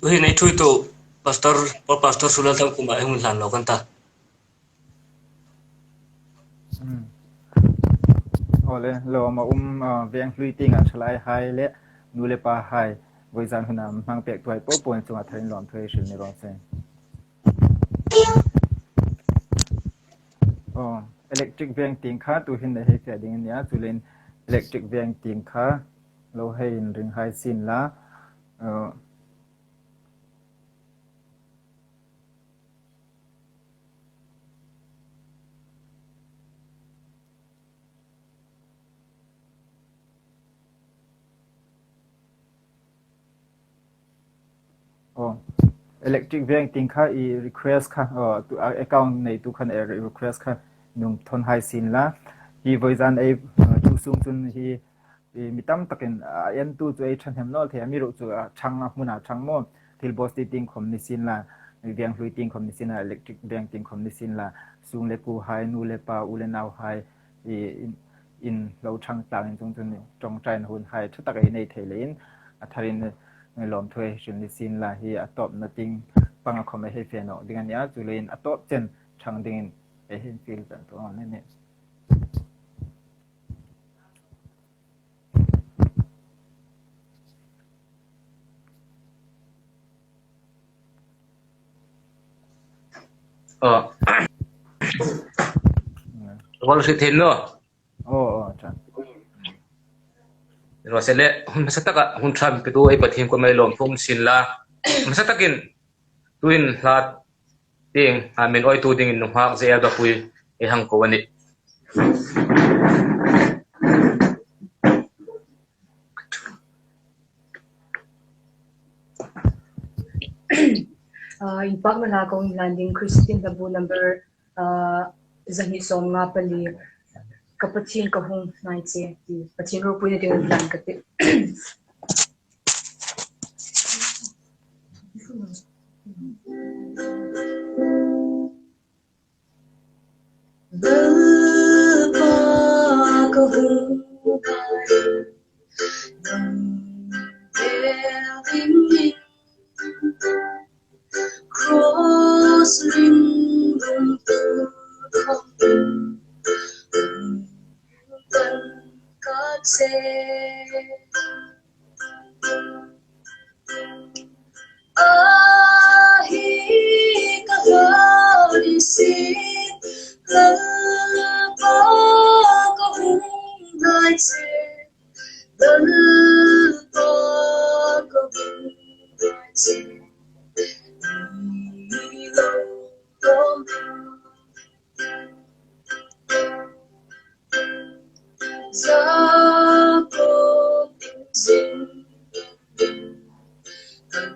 Tuhi nei thui tu pastor por pastor sulal thang kuma hun hlan lo kan ta. Ole lo ma um veng hlui ting a thalai hai le nu le pa hai voi zan huna mang pek tuai po pon chunga tharin lom thoi hril ni ro se. Oh, electric veng ting kha tu hin hei fe ding ania chulin electric veng ting kha lo hei in ring hai sin la Electric veng ting kha i request kha account nei tu khan request kha nung thon hai sin la hi voizan ei tu sung chun hi mi tam takin en tu chu ei thahnem nol thei mi ru chu thang a hmun a thang mo thil boss ti ting khom ni sin la veng hlui ting khom ni sin la electric veng ting khom ni sin la sung le ku hai nu le pa u le nau hai i in lo ṭhang tlang in cung cun ṭongṭai na hun hai ṭha tak i nei thei le in a thar in lawm thuai hrim ni sin la hi a tawp na ting panga khom hei fe nok ding ania chu le in a tawp chen ṭhang ding in e hin feel kan tu ne ne. Oh. Wal hri thin no. Aw aw tha. Rose le hun hmasa taka hun tha min petu ei Pathian ko mai lawm thum sin la. Hmasa takin tuin hla ting min oi tu ding in nunghak zel bapui ei hang ko ani. In pak na hla kong hlan ding Christian hlabu number 254 Ka Pathian ka hung hnai che ti Pathian ropui na ding hlan ka ti. Lalpa ka hung hnai nang vel ding in Cross ring lungtu thawng in hung kan ka che. A hi ka hlan si, Lalpa ka hung hnai che, Lalpa ka hung hnai che, mi lo lawm Jacob in zing kan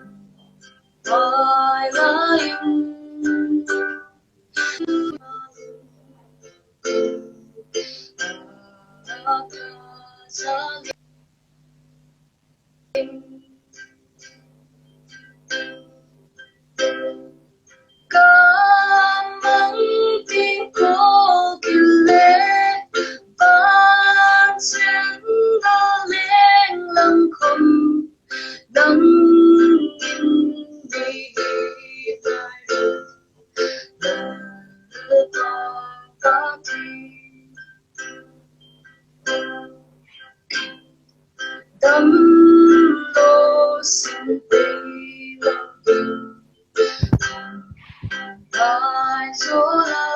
vai laiin Ka mang ting ko kile van chen da leng lang khom dang in di tai ro Lalpa ka ti. Dam lo sin tei lo ding lai zo la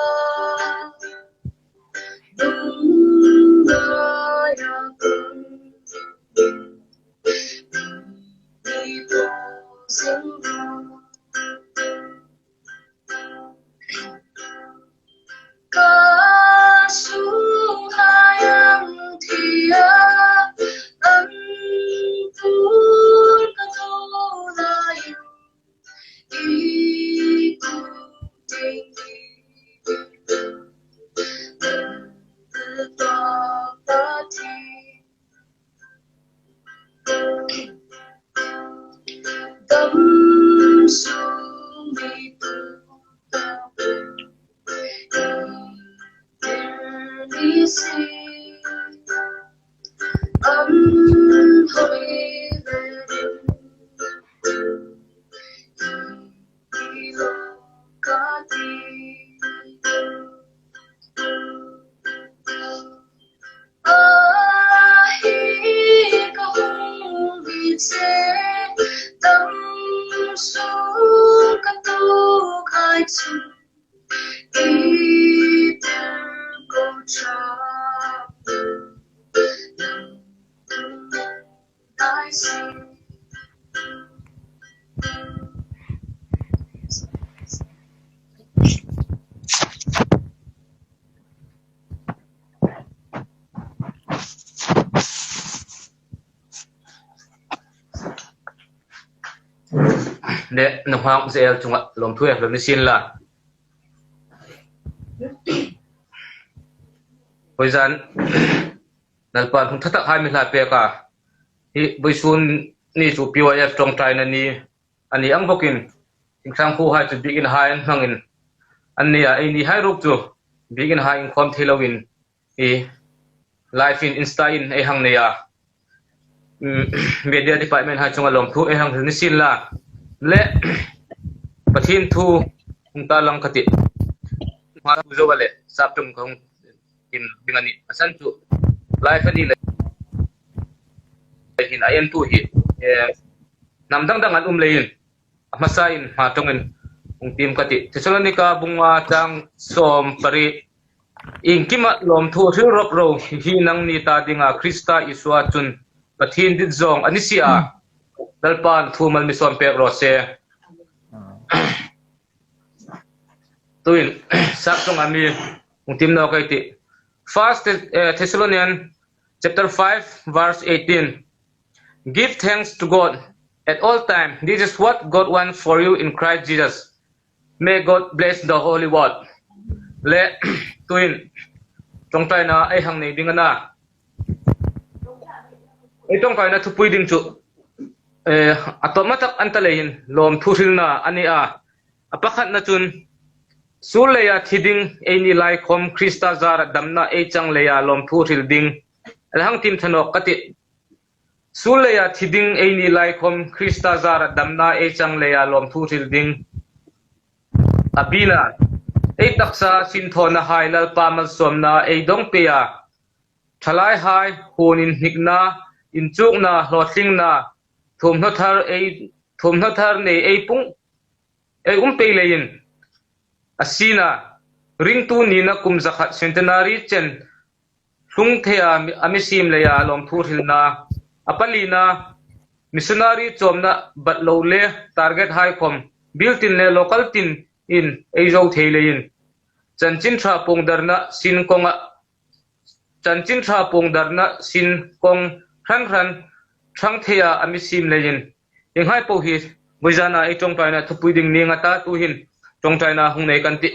nung ngai a kung mi po zing Ka sung hai ang thia an tur ka tho lai i ku ting Lalpa ka thi. Dam sung mi tu ta ni si an hoi ve i lo ka ti. A hi ka hung vi che dam sung ka tu khai chu i ter ko cha nai si. Le nunghak zel cungah lawmthu he hlon i sin la. Hawi zan Lalpa hung thatak hai mi hla pek a hi buisun ni cu PYF tawngtai na ni ani ang bawkin Thingthlang khu hai cu biakinn hai an hmang in an ni ah ei ni hai ruk cu biakinn hai in khawm thei loin i live in insta in ei hang nei a media department hai chunga lawmthu ei hang ni sin la le Pathian thu hung ta lang khati ma thu zo le sap tum khong tim ding ani asan chu live ani le hin a en tu hi nam dang dang an um lein a hmasa in hma tong in hung tim ka ti. Thessalonika bunga chang 18. Engkima lawmthu hril rawp ro hi nang ni ta dinga Krista Isua chun Pathian dit zawng a ni si a, Lalpa'n thu mal mi sawm pek rawh se. Tuin sap chungah mi ungtim no kai ti. First Thessalonian chapter 5 verse 18. Give thanks to God at all time. This is what God wants for you in Christ Jesus. May God bless the holy word. Le tuin tawngtaina ei hang nei ding ana. Ei tawngtaina thupui ding chu a tawp tak an ta leiin lawm thu hrilna ani a. A pakhat na chun sul leia thi ding ei ni lai khom Krista zara damna ei chang leia lawm thu hril ding. Alhang tim thanok ka ti Sul lei ah thi ding ei ni lai khom Krista zar ah damnak ei cang lei ah lawmthu hril ding. A bin ah ei taksa sinthawn a hai Lalpa malsawmnak ei dong pe ah ṭhalai hai hun in hniknak in cuknak hlawhtlingnak thawmhnaw thar ei thawmhnaw thar nei ei pung ei um pe lei in a sinah ringtu nihnak kum zakhat centenary cen Hlungthei ah a misim lei ah lawmthu hrilnak, a palinak missionary cawmnak bat lo le target haikhom, bill tin le local tin in eizo thei lei in chanchin ṭha pungdarnak sin kong ah chanchin ṭha pungdarnak sin kong hranhran ṭhangthei ah a misim lei in Hi paoh hi voizan ah i ṭawngṭainak thupui ding ni nga ta tu hin ṭawngṭainak hung nei kan ti.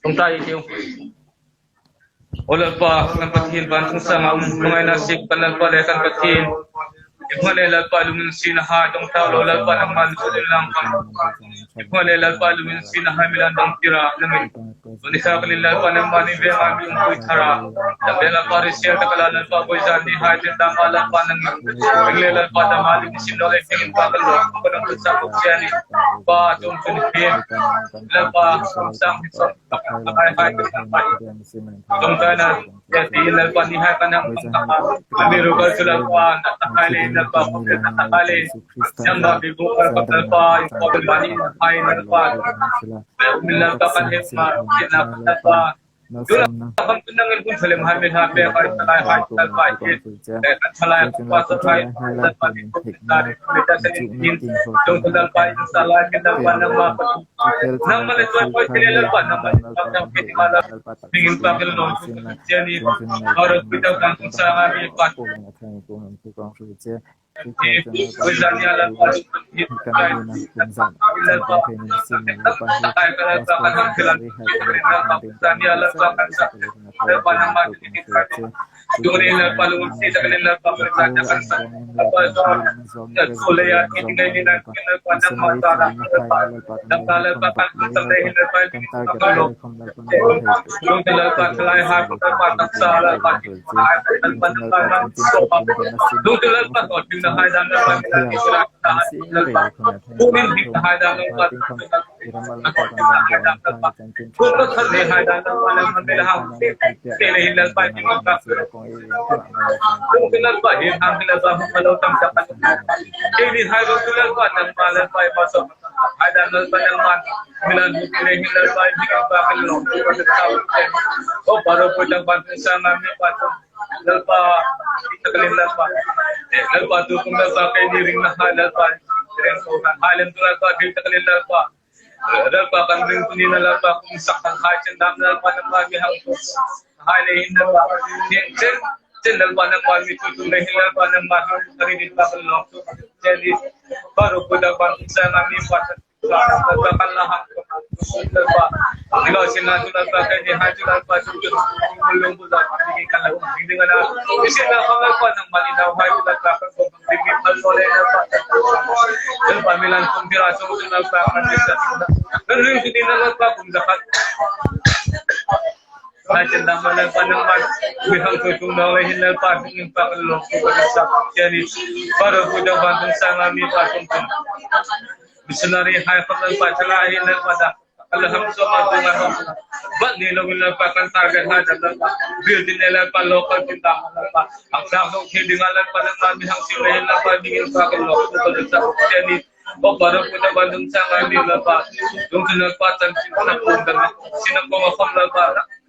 Ṭawngṭai i tiu. Aw Lalpa, kan Pathian vancung sang ah um hmangaihnak sik kan Lalpa le kan Pathian. Ihma le Lalpa lungin si na hai dong thlau lo Lalpa nangmah lu lang kam. Ihma le Lalpa lungin si na hai milan dong tira nangin. Nisa kalin Lalpa nangmah nih veng ah mi umpui thar ah. Lambe Lalpa risial takala Lalpa voizan ni hai te tama Lalpa nangin. Ringle Lalpa dama ling sim lo ai fingin pa kan lo ko nang sa ko siani. Pa tum chun hi Lalpa sang hi sok ai hai te pa. Tum ka na ti Lalpa ni hai kan hang tum ta. Ami rukal chu Lalpa na ta hai le Lalpa ko ta ta le. Siam ba bi bu kar pa Lalpa ko bani hai Lalpa.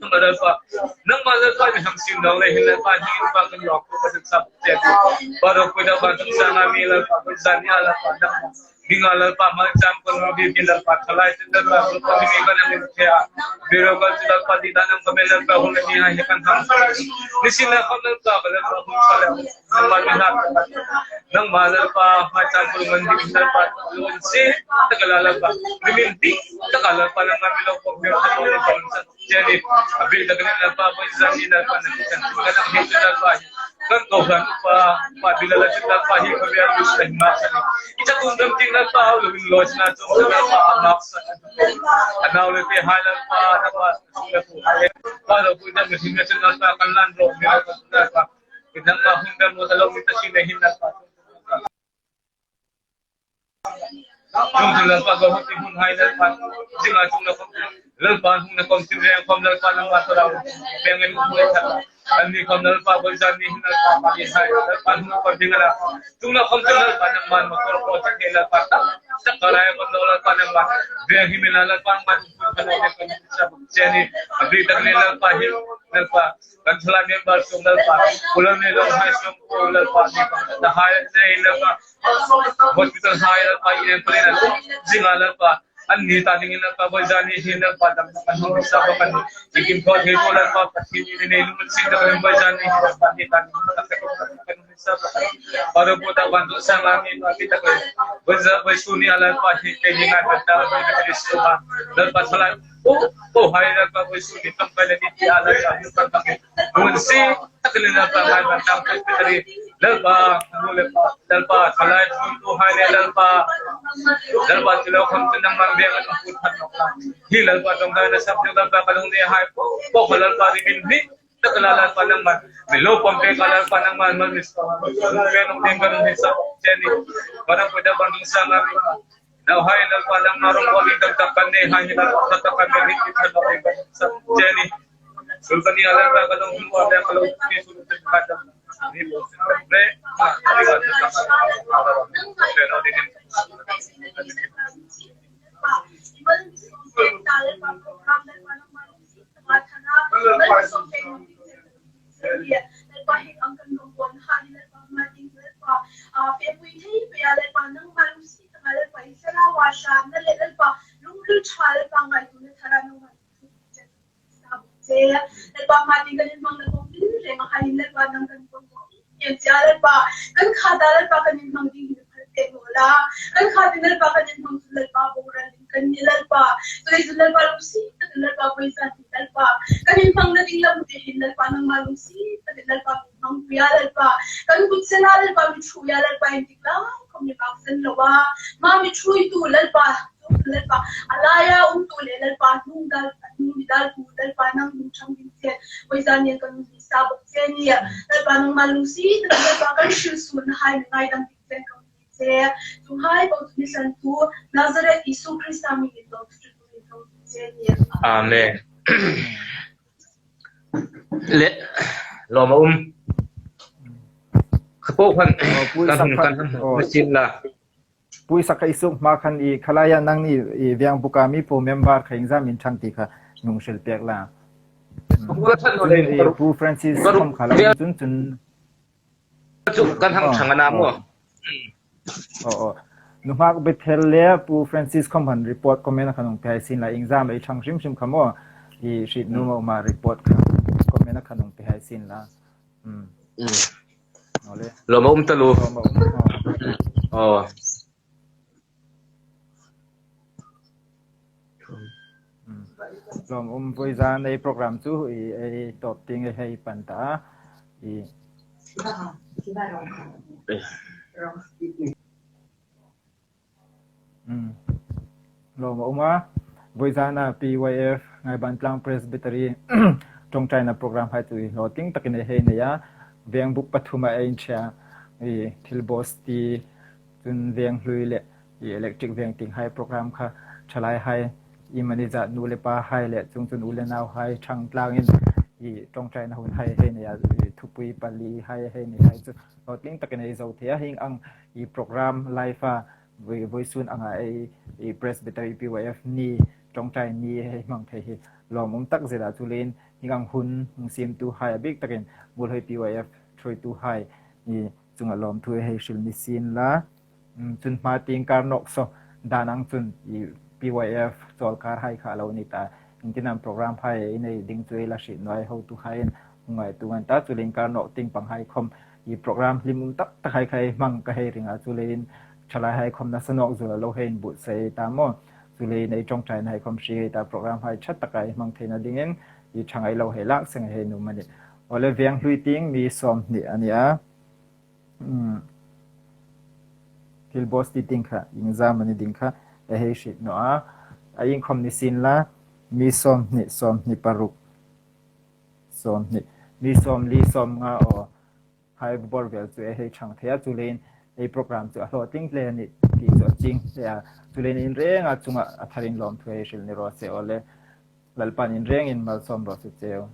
Lalpa, nangmah Lalpa mi ham sim lo le hin Lalpa hing pa kan lawk ko kan sap che pa ro pui da ban sa nga mi Lalpa pui zan ni Lalpa nangmah Ninga Lalpa mal cham ko no bi pi Lalpa thalai chu Lalpa bu ko mi kan ang the a biro kal chu Lalpa di danam ka men Lalpa hun ni ha he kan ham nisin na kham Lalpa ka Lalpa hun sale nangma mi ha nangma Lalpa ma chan ko ngan di Lalpa lun si takala Lalpa rimin di takala Lalpa nangma mi lo ko mi ha ko le kon sa cheni abil takala Lalpa ko zan ni Lalpa na chan kan ang he Lalpa kan ko han pa pa bilala chu Lalpa hi ko biar us la ma sa ni icha tum dam ting Lalpa au lo in lo na chung Lalpa amak sa anaw le te hai Lalpa na pa chung le pu hai pa lo pu dam hin na chung Lalpa kan lan ro mi Lalpa nang ma hun dam mo lo mi ta sin hin Lalpa Chung cu Lalpa ka hun ti hun hai Lalpa zinga chung na kom Lalpa hung na kom tin reng kom Lalpa nang ma thara beng in mu that an ni kom Lalpa boi zan ni hin Lalpa pa ni hai Lalpa hung na kom ding ala chung na kom chung Lalpa nang man motor ko ta ke Lalpa ta ta karai kom Lalpa nang ma beng hi min Lalpa man kan ne kan sa cheni abri tak ne Lalpa hi Lalpa kan thala member chung Lalpa pulam ne long hai chung Lalpa ni na hai che Lalpa Hospital hai lalpa i en palen an zinga lalpa an ni ta ding in lalpa boy zani hi lalpa dam kan hong sa ba kan ikim ko the ko lalpa pathin ni nei lung sin da kan boy zani hi lalpa ni ta ding ta kan hong sa ba paro po ta ban do sa la mi pa ti ta ko boy za boy suni lalpa hi ke ni nga ta ta Kristo ba lalpa thala o o hai lalpa boy suni tam ka ni ti ala sa hi kan ta Mun si taklin lalpa ngai ban tam presbytery lalpa nu le pa lalpa thalai thun tu hai le lalpa lalpa tilo kham tu nang man beng an put than nok la hi lalpa tong dai na sap lalpa kalung ne hai po po lalpa ri min ni takla lalpa nang man mi lo pom pe ka lalpa nang man man mis pe nong ding kan ni sap cheni barang peda bandung sanga Now hai lalpa nang marong ko dang tak kan ne hai lalpa tak kan ne hi than nok sap cheni Sultani alerta kalau semua ada kalau ini sudah terhadap ini pre Amen. Le lawm a um. Khapo khan kan hun kan han sin la. Pui saka isuk ma khan i khalaya nang ni i vyang buka mi pu member kha ingzam in thang ti kha nung shel pek la. Pu Francis khom khala chun chun Cu kan hang thang ana mu. Oh oh. Nuhak Bethel le Pu Francis khom han report comment kha nung pe sin la ingzam ei thang hrim hrim kha mo i shit nu ma ma report kha comment kha nung pe sin la. Mm. Lo ma um talu. Oh. Lawm um voi zan ei program cu i ei top ting ei hei pan ta i Lawm a um a voi zan ah PYF Ngaibantlang Presbytery ṭawngṭainak program hai cu i hlawhtling takin ei hei nei a veng buk pathum ah ei in ṭhia i thil boss ti cun veng hlui le i electric veng ting hai program kha ṭhalai hai i manizah nu le pa hai le cung cun u le nau hai ṭhang tlang in i ṭawngṭainak hun hai hei nei ah thupui pali hai hei nei hai cu hlawhtling takin ei zo thei a hing ang i program live a voi sun anga ei i presbytery PYF ni. Tawngtai ni hei hmang thei hi lawmawm tak zet ah chu lein Hingang hun hung siamtu hai a bik takin Mualhoi PYF hruaitu hai ni chunga lawmthu hei hril ni sin la. Chun hma ting kar nok so dan ang chun i PYF chawl kar hai kha lo ni ta. Engtin an program hai i nei ding chu la hri nuai ho tu hai in hungai tu ngan ta chu lein kar nok ting pang hai khom i program hlim um tak tak hai khai hmang ka hei ringa chu lein thalai hai khom na sanok zula lo hein bu sei ta mo. Chu lein ei tawngtai na hei khom hri hei ta program hai that taka i hmang theina dingin i thangai lo hei lak seng hei num ani. Awle veng hlui ting mi 20 ani a. Um thil boss ti ting kha ingzam ani ding kha e hei hrit no a. A in khom ni sin la mi 20 20 paruk 20 mi 40 50 aw Hai bawr vel chu e hei chang thei a, chulein ei program chu a hlawhtling hle a ni tih chu a ching hle a, chulein in reng a chungah a tharin lawmthu hei hrilh ni rawh se aw le, Lalpan in rengin malsawm rawh se cheu.